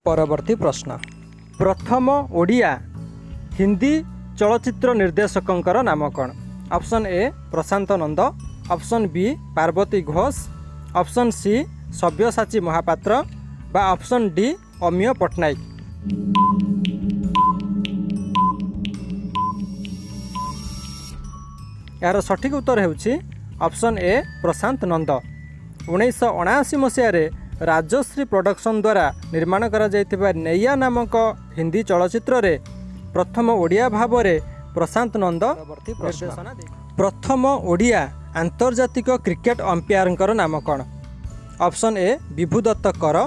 ପରବର୍ତ୍ତୀ ପ୍ରଶ୍ନ, ପ୍ରଥମ ଓଡ଼ିଆ ହିନ୍ଦୀ ଚଳଚ୍ଚିତ୍ର ନିର୍ଦ୍ଦେଶକଙ୍କର ନାମ କ'ଣ? Option A Prashant Nanda, option B Parvati Ghosh, option C Sabyasachi Mohapatra ବା ଅପସନ୍ ଡି ଅମିୟ ପଟ୍ଟନାୟକ। ଏହାର ସଠିକ୍ ଉତ୍ତର ହେଉଛି ଅପସନ୍ ଏ ପ୍ରଶାନ୍ତ ନନ୍ଦ। 1979 ମସିହାରେ ରାଜଶ୍ରୀ ପ୍ରଡକ୍ସନ୍ ଦ୍ୱାରା ନିର୍ମାଣ କରାଯାଇଥିବା ନେଇଆ ନାମକ ହିନ୍ଦୀ ଚଳଚ୍ଚିତ୍ରରେ ପ୍ରଥମ ଓଡ଼ିଆ ଭାବରେ ପ୍ରଶାନ୍ତ ନନ୍ଦ ନିର୍ଦ୍ଦେଶନା। ପ୍ରଥମ ଓଡ଼ିଆ ଆନ୍ତର୍ଜାତିକ କ୍ରିକେଟ ଅମ୍ପାୟାରଙ୍କର ନାମ କ'ଣ? Option A Bibhudatta Kar,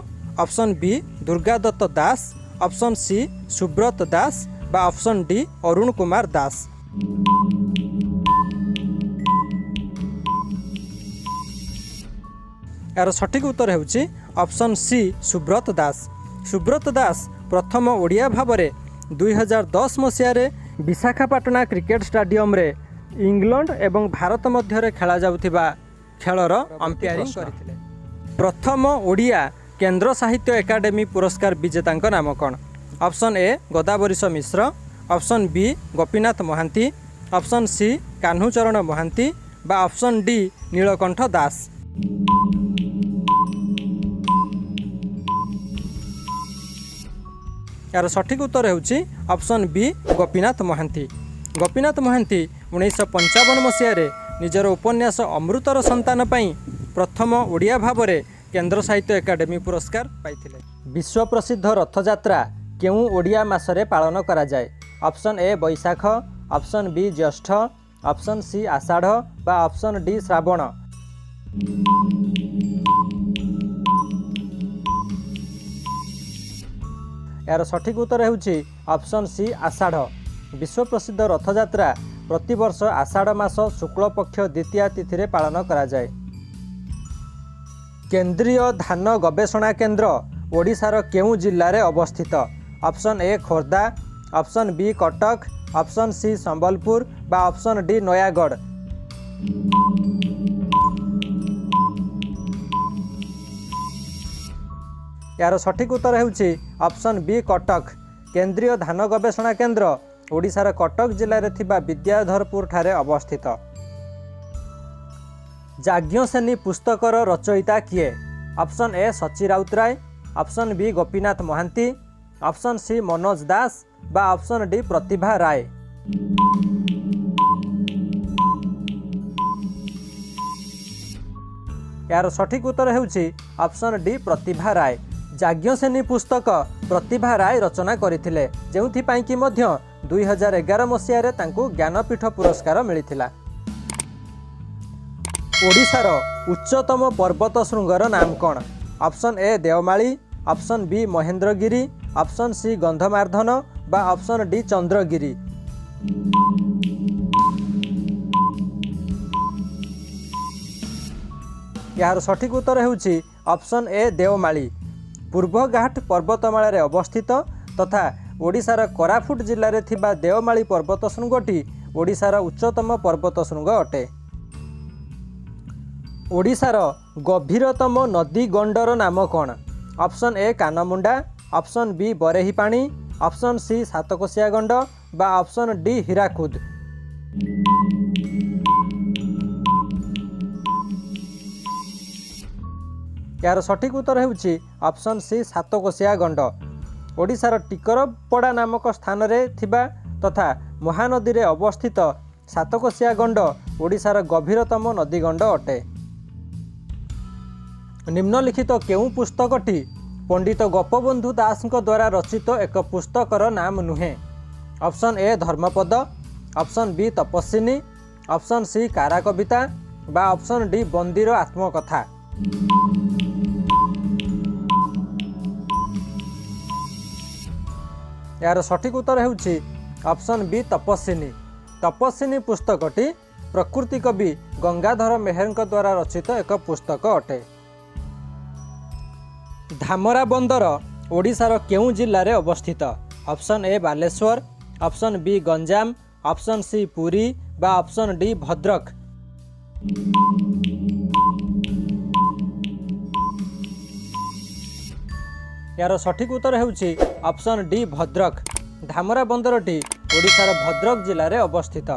option B Durgadatta Das, option C Subrata Das ବା ଅପସନ୍ ଡି ଅରୁଣ କୁମାର ଦାସ। ଏହାର ସଠିକ୍ ଉତ୍ତର ହେଉଛି ଅପସନ୍ ସି ସୁବ୍ରତ ଦାସ। ସୁବ୍ରତ ଦାସ ପ୍ରଥମ ଓଡ଼ିଆ ଭାବରେ 2010 ମସିହାରେ ବିଶାଖାପାଟଣା କ୍ରିକେଟ ଷ୍ଟାଡିୟମରେ ଇଂଲଣ୍ଡ ଏବଂ ଭାରତ ମଧ୍ୟରେ ଖେଳାଯାଉଥିବା ଖେଳର ଅମ୍ପାୟାରିଂ କରିଥିଲେ। ପ୍ରଥମ ଓଡ଼ିଆ କେନ୍ଦ୍ର ସାହିତ୍ୟ ଏକାଡେମୀ ପୁରସ୍କାର ବିଜେତାଙ୍କ ନାମ କ'ଣ? Option A Godabarish Mishra, option B Gopinath Mohanty, option C Kanhucharan Mohanty ବା ଅପସନ୍ ଡି ନୀଳକଣ୍ଠ ଦାସ। ଏହାର ସଠିକ୍ ଉତ୍ତର ହେଉଛି ଅପସନ୍ ବି ଗୋପୀନାଥ ମହାନ୍ତି। ଗୋପୀନାଥ ମହାନ୍ତି 1955 ମସିହାରେ ନିଜର ଉପନ୍ୟାସ ଅମୃତର ସନ୍ତାନ ପାଇଁ ପ୍ରଥମ ଓଡ଼ିଆ ଭାବରେ କେନ୍ଦ୍ର ସାହିତ୍ୟ ଏକାଡେମୀ ପୁରସ୍କାର ପାଇଥିଲେ। ବିଶ୍ୱପ୍ରସିଦ୍ଧ ରଥଯାତ୍ରା କେଉଁ ଓଡ଼ିଆ ମାସରେ ପାଳନ କରାଯାଏ? Option A Baishakh, option B ଜ୍ୟେଷ୍ଠ, ଅପସନ୍ ସି ଆଷାଢ଼ ବା ଅପସନ୍ ଡି ଶ୍ରାବଣ। ଏହାର ସଠିକ୍ ଉତ୍ତର ହେଉଛି ଅପସନ୍ ସି ଆଷାଢ଼। ବିଶ୍ୱପ୍ରସିଦ୍ଧ ରଥଯାତ୍ରା ପ୍ରତିବର୍ଷ ଆଷାଢ଼ ମାସ ଶୁକ୍ଳପକ୍ଷ ଦ୍ୱିତୀୟା ତିଥିରେ ପାଳନ କରାଯାଏ। କେନ୍ଦ୍ରୀୟ ଧାନ ଗବେଷଣା କେନ୍ଦ୍ର ଓଡ଼ିଶାର କେଉଁ ଜିଲ୍ଲାରେ ଅବସ୍ଥିତ? Option A Khordha, option B Cuttack, option C Sambalpur ବା ଅପସନ୍ ଡି ନୟାଗଡ଼। ଏହାର ସଠିକ୍ ଉତ୍ତର ହେଉଛି ଅପସନ୍ ବି କଟକ। କେନ୍ଦ୍ରୀୟ ଧାନ ଗବେଷଣା କେନ୍ଦ୍ର ଓଡ଼ିଶାର କଟକ ଜିଲ୍ଲାରେ ଥିବା ବିଦ୍ୟାଧରପୁରଠାରେ ଅବସ୍ଥିତ। ଯାଜ୍ଞସେନୀ ପୁସ୍ତକର ରଚୟିତା କିଏ? Option A Sachi Routray, option B Gopinath Mohanty, option C Manoj Das ବା ଅପସନ୍ ଡି ପ୍ରତିଭା ରାୟ। ଏହାର ସଠିକ୍ ଉତ୍ତର ହେଉଛି ଅପସନ୍ ଡି ପ୍ରତିଭା ରାୟ। ଯାଜ୍ଞସେନୀ ପୁସ୍ତକ ପ୍ରତିଭା ରାୟ ରଚନା କରିଥିଲେ, ଯେଉଁଥିପାଇଁ କି ମଧ୍ୟ 2011 ମସିହାରେ ତାଙ୍କୁ ଜ୍ଞାନପୀଠ ପୁରସ୍କାର ମିଳିଥିଲା। ଓଡ଼ିଶାର ଉଚ୍ଚତମ ପର୍ବତ ଶୃଙ୍ଗର ନାମ କ'ଣ? Option A Deomali, option B Mahendragiri, option C Gandhamardan ବା ଅପସନ୍ ଡି ଚନ୍ଦ୍ରଗିରି। ଏହାର ସଠିକ୍ ଉତ୍ତର ହେଉଛି ଅପସନ୍ ଏ ଦେଓମାଳି। ପୂର୍ବଘାଟ ପର୍ବତମାଳାରେ ଅବସ୍ଥିତ ତଥା ଓଡ଼ିଶାର କୋରାପୁଟ ଜିଲ୍ଲାରେ ଥିବା ଦେଓମାଳି ପର୍ବତ ଶୃଙ୍ଗଟି ଓଡ଼ିଶାର ଉଚ୍ଚତମ ପର୍ବତ ଶୃଙ୍ଗ ଅଟେ। ଓଡ଼ିଶାର ଗଭୀରତମ ନଦୀ ଗଣ୍ଡର ନାମ କ'ଣ? Option A Kanmunda, option B Barehipani, option C Satkosia ଗଣ୍ଡ ବା ଅପସନ୍ ଡି ହୀରାକୁଦ। ଏହାର ସଠିକ୍ ଉତ୍ତର ହେଉଛି ଅପସନ୍ ସି ସାତକୋଶିଆ ଗଣ୍ଡ। ଓଡ଼ିଶାର ଟିକରପଡ଼ା ନାମକ ସ୍ଥାନରେ ଥିବା ତଥା ମହାନଦୀରେ ଅବସ୍ଥିତ ସାତକୋଶିଆ ଗଣ୍ଡ ଓଡ଼ିଶାର ଗଭୀରତମ ନଦୀଗଣ୍ଡ ଅଟେ। ନିମ୍ନଲିଖିତ କେଉଁ ପୁସ୍ତକଟି ପଣ୍ଡିତ ଗୋପବନ୍ଧୁ ଦାସଙ୍କ ଦ୍ୱାରା ରଚିତ ଏକ ପୁସ୍ତକର ନାମ ନୁହେଁ? Option A Dharmapada, option B Tapaswini, option C କାରା କବିତା ବା ଅପସନ୍ ଡି ବନ୍ଦୀର ଆତ୍ମକଥା। ଏହାର ସଠିକ୍ ଉତ୍ତର ହେଉଛି ଅପସନ୍ ବି ତପସ୍ୱିନୀ। ତପସ୍ୱିନୀ ପୁସ୍ତକଟି ପ୍ରକୃତି କବି ଗଙ୍ଗାଧର ମେହେରଙ୍କ ଦ୍ୱାରା ରଚିତ ଏକ ପୁସ୍ତକ ଅଟେ। ଧାମରା ବନ୍ଦର ଓଡ଼ିଶାର କେଉଁ ଜିଲ୍ଲାରେ ଅବସ୍ଥିତ? Option A Balasore, option B Ganjam, option C Puri ବା ଅପସନ୍ ଡି ଭଦ୍ରକ। ଏହାର ସଠିକ୍ ଉତ୍ତର ହେଉଛି ଅପସନ୍ ଡି, ଭଦ୍ରକ। ଧାମରା ବନ୍ଦରଟି ଓଡ଼ିଶାର ଭଦ୍ରକ ଜିଲ୍ଲାରେ ଅବସ୍ଥିତ।